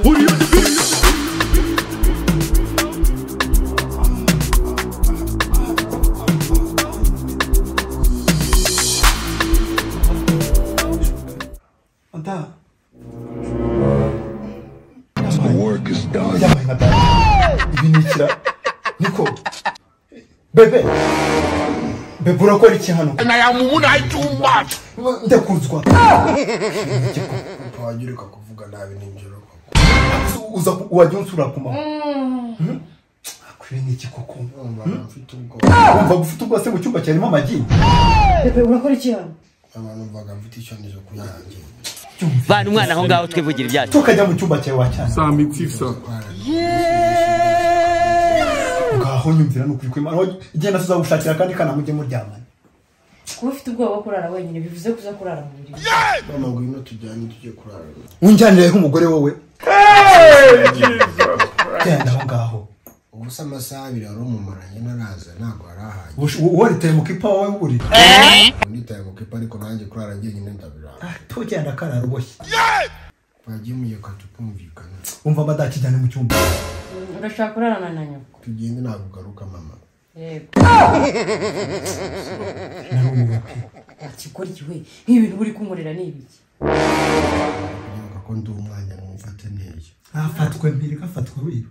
The work is done. Niko. Bebe. Bebe urakora iki hano? Ndakuzwa. Wajya kuvuga nabi nijoro. Uza wajya unsura kuma. Kuri niki koko? Mfite ubwoba. Umva gufite ubwoba se mu cyumba cyarimo amagi? Bebe urakora iki hano? Abantu mvaga mfite icyonezo kuyanjye. Vana umwana aho ngaho twivugira ibyacu. Tukajya mu cyumba cyawe wacyana. Samitifsa. Ngaho nyumvira nukuri kwimana. Igenda tuzagushakira kandi kana mujye muryamana. Kuba ufite ubwoba bwo kurara wenyine bivuze kuza kurara mu buriri. Mama ngwino tujyane tujye kurara. Unjyanire nk'umugore wowe. Genda aho ngaho. Ubusa amasaha abiri ari umumaranye naraza ntago arahaye. Uwo mu kipa wowe buri. Nditaye mu kipa ariko nanjye kurara njyenyine ndabirara. Tugenda karara uboshye. Bagiye muyeka tukumvikana. Umva badakijyane mu cyumba. Urashaka kurarana na nyoko? Tugende ntabwo ugaruka mama. Yego. Akikora iki we? Nk'ibintu uri kunkorera ni ibiki? Nyoka ko ndi umwanya ngumfate neza. Afatwe mpiri kafatwe wiyo.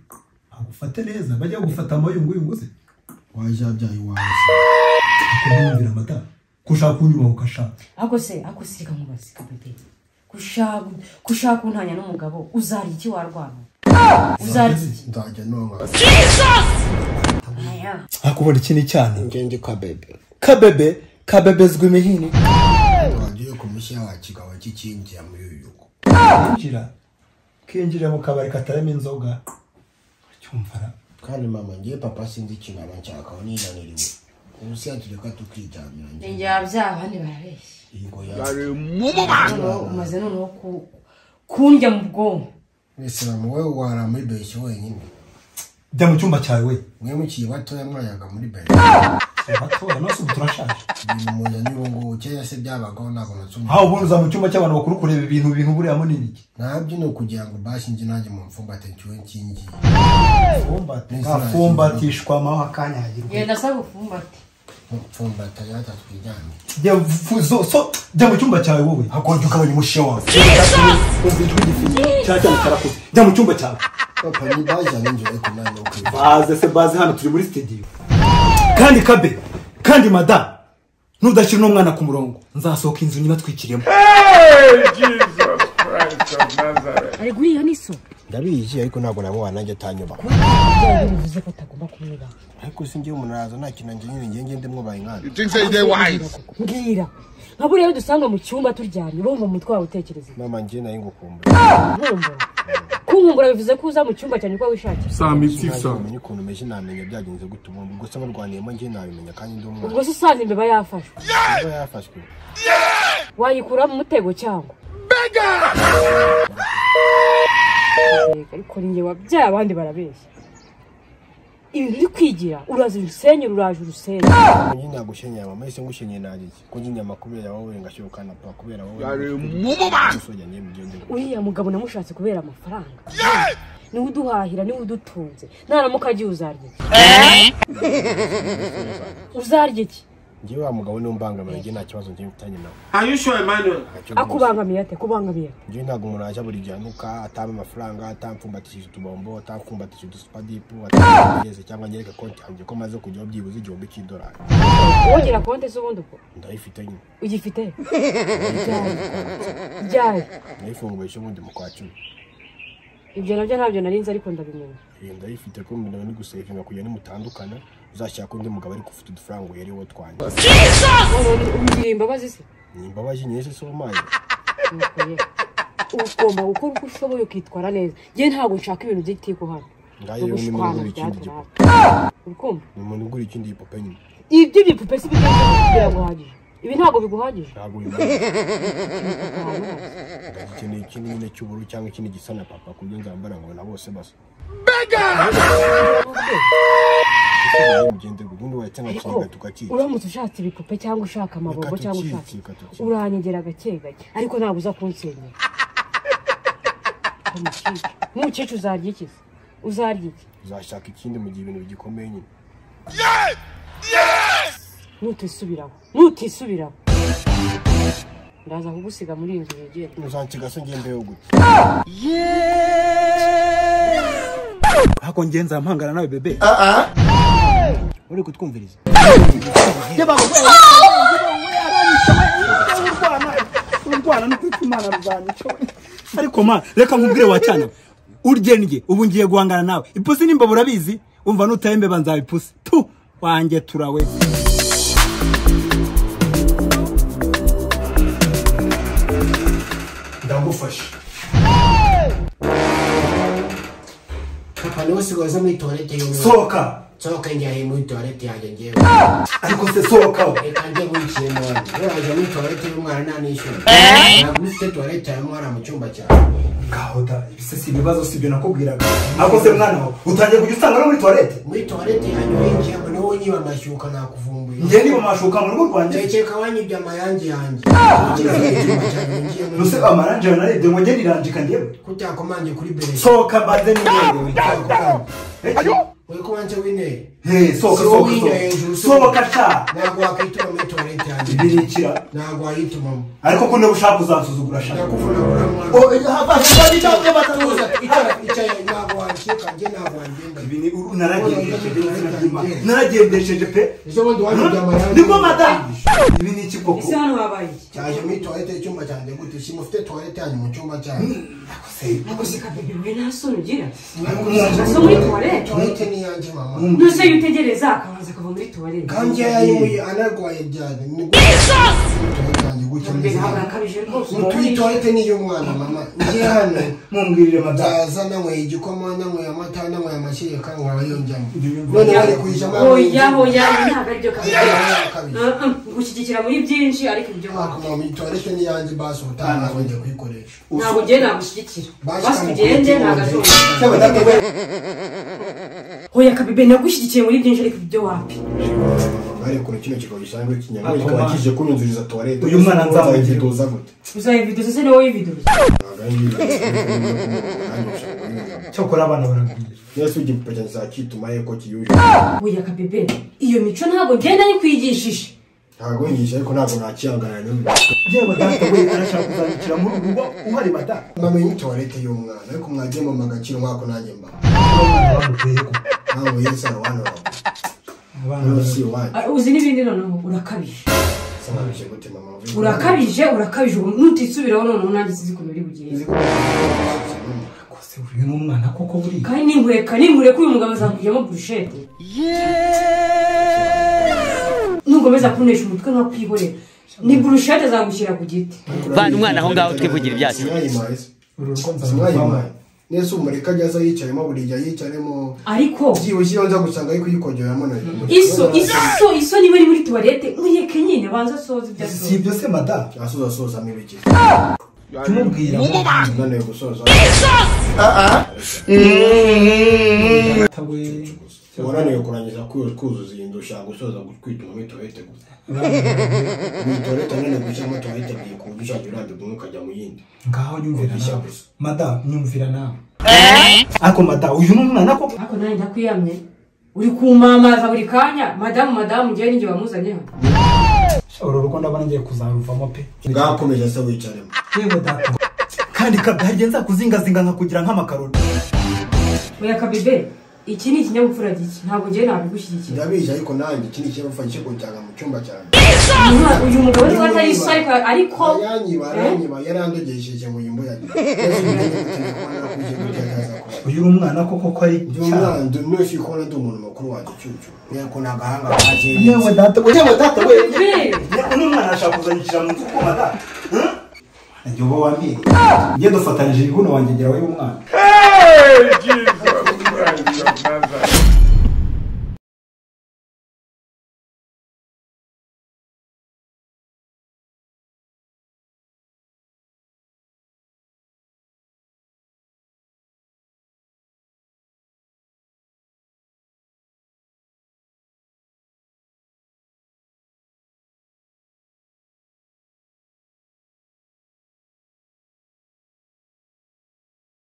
Agufate neza bajya gufata amayunguyungu se. Waje abyaye wawe. Akumvira mata. Kushaka kunyuma ukashaka. Ako se reka nkubaze kabebe. Kushaka kuntanya n'umugabo uzari iki warwana? Uzari iki? Nzajya nonka. Jesus! Aya. Akubona iki ni cyane? Ngende kabebe. Kabebe kabebezwe imihini. Wagiye kumushya wakigaba kikinjira muri uyuko. Kinjira. Kinjira mu kabari katarimo inzoga. Cyumvara. Kandi mama ngiye papa sinzi ikintu abanshaka niganiriwe. Ubusi yatureka tukijyamira ngiye. Njye abyaha abandi barabeshya. Yego ya. Umaze noneho kundya mu bwonko. Mwese mama wewe wara muri beshye wenyine. Jya mu cyumba cyawe we. Mwe mukiye batoya mwayaga muri beshye. Batoya nose ubu turashaje. Ibintu muzanye ubu kera se byabagaho ntabwo natsumva. Aho ubundi uza mu cyumba cy'abantu bakuru kureba ibintu buriya mo ni iki? Ntabyo ni ukugira ngo bashi nje nanjye mu mfumbate ncyuwe nkingiye. Mfumbate. Gafumbatishwa maho akanyagirwa. Genda saba ufumbate. Mfumbate yata twijyane. Jya so jya mu cyumba cyawe wowe. Hakonje ukabonye umushe wawe. Umva ijwi gifite. Cyane cyarakuze. Jya mu cyumba cyawe. Papa ni baje ninjye ariko nani ukuri. Baze se baze hano turi muri studio. Kandi kabe kandi mada nudashyira no mwana ku murongo nzasohoka inzu nyibatwikiremo. Jesus Christ of Nazareth. Ari guriya niso. Ndabizi ariko ntabwo namubana nanjye atanyuba. Bivuze ko atagomba kumwubaha. Ariko singiye umuntu araza nta kintu njye nyine ngiye ngende mwubaha inkana. You think say they wise? Mbwira. Nka buriya dusanga mu cyumba turyamye urumva umutwe wawe utekereza. Mama ngiye nayo ngukumbura. Nkumbura. Kunkumbura bivuze ko uza mu cyumba cyane uko wishakiye. Samitifsa. Umenye ukuntu meje namenya byagenze gute ubundi gusa barwaniyemo ngiye nabimenya kandi ndi umwana. Ubwo se usanze imbeba yafashwe. Imbeba yafashwe. Wayikura mu mutego cyangwa? Ariko ninjye wabyaye abandi barabeshya. Ibintu uri kwigira uraza urusenye uraje urusenye. Njye nagushenyera mama ese ngushenye nagiki ko njye nyama kubera wowe ngashyukana pa kubera wowe. Uriya mugabo namushatse kubera amafaranga. Niwe uduhahira niwe udutunze. Naramuka agiye uzarya iki? Uzarya iki? Njye wa mugabo ni umbangamira njye nta kibazo njye mfitanye nawe. Are you sure Emmanuel? Akubangamiye ate? Kubangamiye. Njye ntabwo umuntu aje buri gihe anuka atama amafaranga atamfumbatishije utubombo atamfumbatishije udusupadipu atamfumbatishije cyangwa nyereka konti yanjye ko maze kujyaho byibuze $1000 cy'idolari. Wongera konti se ubundi uko? Ndayifite nyine. Ugifite? Ryari? Nayifunguye ejo bundi mu kwa 10. Ibyo nabyo ntabyo narinzi ariko ndabimenya. Ndayifite ko mbona ni gusevinga kugira nimutandukana uzashaka undi mugabo ariko ufite udufaranga yari wo twanye. Jesus! Ungiriye imbabazi se? Ni imbabazi nyinshi se umaye. Ugomba gukora uko ushoboye ukitwara neza. Njye ntabwo nshaka ibintu by'itiko hano. Ngayo ni umuntu ugura ikindi gipupe. Urikumva? Ni umuntu ugura ikindi gipupe nyine. Ibyo bipupe si bigeze biraguhagije. Ibi ntabwo biguhagije. Ntabwo biguhagije. Ndagikeneye ikindi nyine cy'ubururu cyangwa ikindi gisa na papa kuburyo nzambara ngo na bose basa. Uramutse ushatse ibipupe cyangwa ushaka amabombo cyangwa ushaka uranyegera gake gake ariko ntabwo uza kunsenyera. Nucece uzarya iki? Uzarya iki? Uzashaka ikindi mu gihe ibintu bigikomeye nyine. Nutisubiraho. Nutisubiraho. Ndaza kugusiga muri iyi nzu wegere. Uzansiga se ngiye mbeho gute? Hako ngenza mpangana nawe bebe. Uri kutwumviriza. Ariko ma reka nkubwire wacana urye ndye ubu ngiye guhangana nawe ipusi nimba burabizi umva nutayembe banza ipusi tu wanjye turawe. Ndagufasha papa niwe usigaye muri toilette y'umwana. Sohoka sohoka njya muri toilette yanjye ngewe. Ariko se sohoka reka njye wiciye mwana uraje muri toilette y'umwana nta nishyura. Ntabwo ufite toilette y'umwana mu cyumba cyawe. Ngaho da ibise si ibibazo si ibyo nakubwiraga. Ariko se mwana wawe utangiye kujya usanga no muri toilette? Muri toilette yanjye winjiyemo niwo unyiba amashyuka nakuvumbuye. Njye niba amashuka mu rugo rwanjye? Tekeka wanyibye amayange yanjye. Nuse amaranje narebye ngo njye niranjika njyewe. Kutakomanje kuri bere. Sohoka mbanze niyerewe. Uri kubanje wine. Hey, sohoka sohoka. Sohoka sha. Ntabwo wakwituma muri toilette yanjye. Ibirikira. Ntabwo wayitumamo. Ariko ko niba ushaka uzansuzugura sha. Ndakuvunagura mwana. Oh, Icara ntabwo wancika njye ntabwo wangenda. Ibi ni naragendesheje. Naragendesheje pe. Ejo bundi wanyibye amayange. Niko madamu. Ibi ni iki koko? Ese hano habaye iki? Cyaje muri toilette y'icyumba cyanjye gute? Si mufite toilette yanyu mu cyumba cyanyu. Ntabwo se kabebe we nta soni ugira. Asa muri toilette. Toilette ni yanjye mama. Nuse yutegereza akabanza akava muri toilette. Kandi yayimuye anarwaye byane. Ntabwo rwose. Mutuye toilette ni y'umwana mama. Ngiye hano mumbwirire madamu. Nzaza nanyweye igikoma nanyweye amata nanyweye amashereka nkaba yonjyamo. None bari kuyijamo. Oya oya ntabwo aribyo kabiri. Ngushyigikira muri byinshi ariko ibyo mama muri toilette ni yanjye basi ubutaha ntabwo ngiye kuyikoresha. Ntabwo ngiye nagushyigikira. Basi tugende ntabwo azongera. Oya kabibe nagushyigikiye muri byinshi ariko ibyo wapi. Ariko kino kigo gisanzwe kinyamwuga kikaba kije kunyuzuriza toilette. Uyu mwana nzamuviduza gute? Uzayividuza se niwowe uyividuza? Cyokora abana baragwira. Yesu igipupe cyanjye nzakituma yuko kiyuje. Oya kabebe iyo mico ntabwo ngenda nyikwigishije. Ntabwo nyigisha ariko ntabwo nakihangana n'ubu. Yewe data we arashaka kuzanyikira muri urugo uhari mada. Mama iyi toilette y'umwana ariko mwagiye mu magaciro mwako nanjye mba. Ntabwo Yesu ari wano. Uzi n'ibindi noneho urakabije. Urakabije Urakabije ubu nutisubiraho noneho nanjye sinzi ukuntu biri bugende. Kose uyu ni umwana koko buriya. Kandi ninkureka uyu mugabo azakujyamo burushete. Nugomeza kunesha umutwe nkakwihorera. Ni burushete azagushyira ku giti. Vana umwana aho ngaho twivugira ibyacu. Simwayimaye. Nese umureka ajya yicaremo buri gihe yicaremo. Ariko byibushye iyo nza gusanga ari kuyikongeramo nayo. Iso niba ari muri toilette mureke nyine banza soza ibyo asoza. Si ibyo se madamu. Asoza soza mibiki. Tumubwira none gusoza. Wananiwe kurangiza kuzuza iyi nzu ushaka gusoza kwituma muri toilette gusa. Muri toilette none gushyiramo toilette ebyiri ku buryo ushaka urambirwa umwe ukajya mu yindi. Ngaho nyumvira nawe. Madamu nyumvira nawe. Ariko madamu uyu ni umwana koko. Ariko nanjye ndakwiyamye. Uri kumamaza buri kanya madamu madamu ngewe ninjye wamuzanye hano. Uru rugo ndabona ngiye kuzaruvamo pe. Ngakomeje se wicaremo. Yewe data. Kandi kabda harya nzakuzingazinga nkakugira nk'amakaroni. Oya kabebe. Iki ni ikinyabupfura gike ntabwo ngiye nabigushyigikira. Ndabizi ariko nanjye iki ni ikinyabupfura cyo kunjyana mu cyumba cyanjye. Uyu mugabo niba atari iso ariko aranyiba yarandogesheje mu yimbo yanjye. Uyu ni umwana koko ko ari umwana ntushi kubona ndi umuntu mukuru wanjye cyucu. Yego ni agahanga kaje. Yewe data we yewe data we. Uno mwana ashaka kuzanyikira mu nzu ko mada. Njye uba wambwiye. Njye dufatanyije ibibuno wanjye ngira we umwana. Hey Jesus Christ of Nazareth.